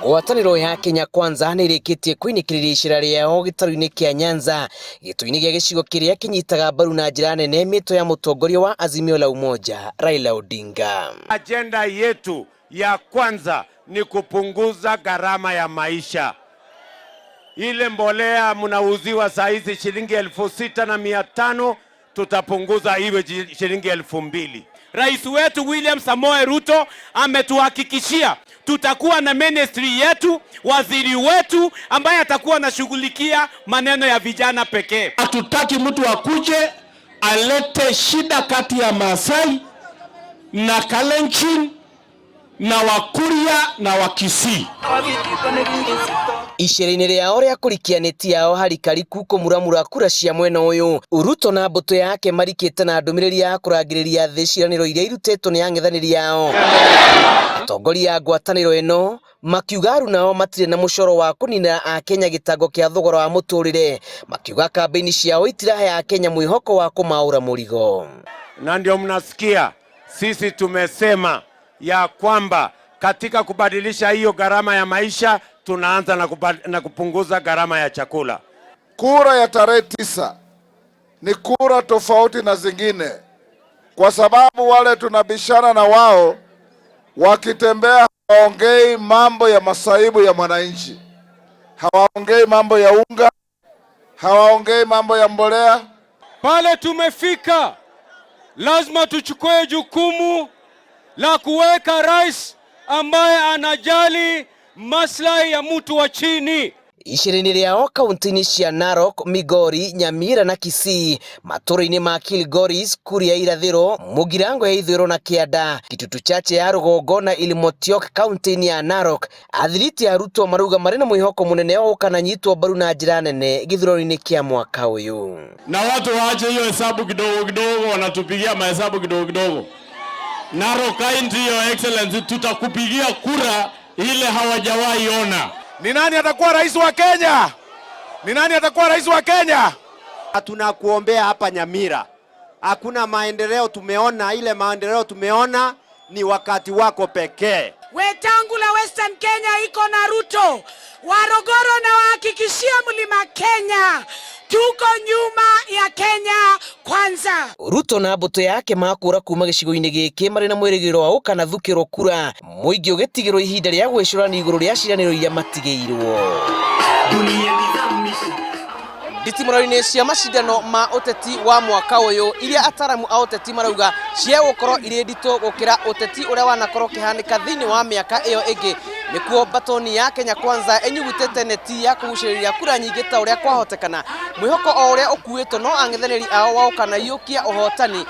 Ngwatanĩro ya Kenya Kwanza nĩ ĩrĩkĩtie kũinĩkĩrĩria icera rĩao gĩtarũ-inĩ kĩa Nyanza, gĩtũ-inĩ gĩa gĩcigo kĩrĩa kĩnyitaga mbaru na njĩra nene mĩto ya mũtongoria wa Azimio la Umoja Raila Odinga. Ajenda yetu ya kwanza ni kupunguza gharama ya maisha. Ile mbolea mnauziwa saa hizi shilingi 6,500, tutapunguza iwe shilingi 2,000. Rais wetu William Samoei Ruto ametuhakikishia tutakuwa na ministry yetu, waziri wetu ambaye atakuwa anashughulikia maneno ya vijana pekee. Hatutaki mtu akuje alete shida kati ya Maasai na Kalenjin na Wakuria na Wakisii. Icera-inĩ rĩao rĩa kũrikia neti yao harikariku kũmuramura kura cia mwena ũyũ, Ruto na mbũtũ yake marikĩte na ndũmĩrĩri ya kũrangĩrĩria thĩ ciĩranĩro iria irutĩtwo nĩ ang'ethanĩri ao. Atongoria a ngwatanĩro ĩno makiuga arunao matirĩ na mũcoro wa kũninĩra akenya gĩtango kĩa thogora wa mũtũrĩre, makiuga kambĩini ciao itirahe akenya mwĩhoko wa kũmaũra mũrigo. Na ndio mnasikia sisi tumesema ya kwamba katika kubadilisha hiyo gharama ya maisha tunaanza na kupunguza gharama ya chakula. Kura ya tarehe 9 ni kura tofauti na zingine, kwa sababu wale tunabishana na wao wakitembea hawaongei mambo ya masaibu ya mwananchi, hawaongei mambo ya unga, hawaongei mambo ya mbolea. Pale tumefika, lazima tuchukue jukumu la kuweka rais ambaye anajali maslahi ya mtu wa chini. Icera-inĩ rĩao kaunti-inĩ cia Narok, Migori, Nyamira na Kisii, matũũra-inĩ ma Kilgoris, Kuria ya irathĩro, Mũgirango ya ithũĩro na kĩanda, Kitutu Chache ya rũgongo na Ilmotiok kaunti-inĩ ya Narok, athiriti a Ruto marauga marĩ na mwĩhoko mũnene wa gũkananyitwo mbaru na njĩra nene gĩthurano-inĩ kĩa mwaka ũyũ. Na watu waache hiyo hesabu kidogo kidogo, wanatupigia mahesabu kidogo kidogo. Narok County, Your Excellency, tutakupigia kura ile hawajawahi ona. Ni nani atakuwa rais wa Kenya? Ni nani atakuwa rais wa Kenya? Tunakuombea hapa Nyamira, hakuna maendeleo tumeona. Ile maendeleo tumeona ni wakati wako pekee. Wetangula Western Kenya iko na Ruto. Warogoro na wahakikishia Mlima Kenya tuko nyuma ya Kenya Kwanza. Ruto na mbũtũ yake makũra kuma gĩcigo-inĩ gĩkĩ marĩ na mwĩrĩgĩrĩro wa gũkanathukĩrwo kura, mũingĩ ũgĩtigĩrwo ihinda rĩa gwĩcũrania igũrũ rĩa ciĩranĩro iria matigĩirwo. Nditimũrano-inĩ cia macindano ma ũteti wa mwaka ũyũ iria ataramu a ũteti marauga ciegũkorwo irĩ nditũ gũkĩra ũteti ũrĩa wanakorwo ũkĩhanĩka thĩinĩ wa mĩaka ĩyo ĩngĩ, nĩkuo batoni ya Kenya Kwanza ĩnyugutĩte neti ya kũgucĩrĩria kura nyingĩ ta ũrĩa kwahotekana, mwĩhoko o ũrĩa ũkuĩtwo no ang'ethanĩri ao wa gũkanaiyũkia ũhotani.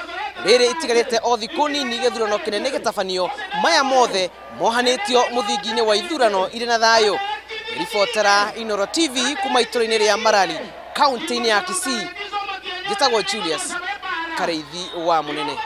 Rĩrĩ itigarĩte o thikũ nini gĩthurano kĩnene gĩtabanio, maya mothe mohanĩtio mũthingi-inĩ wa ithurano irĩ na thayũ. Ribotera Inooro TV kuma itũra-inĩ rĩa Marali kaunti-inĩ ya Kisii, njĩtagwo Julius Kareithi wa Mũnene.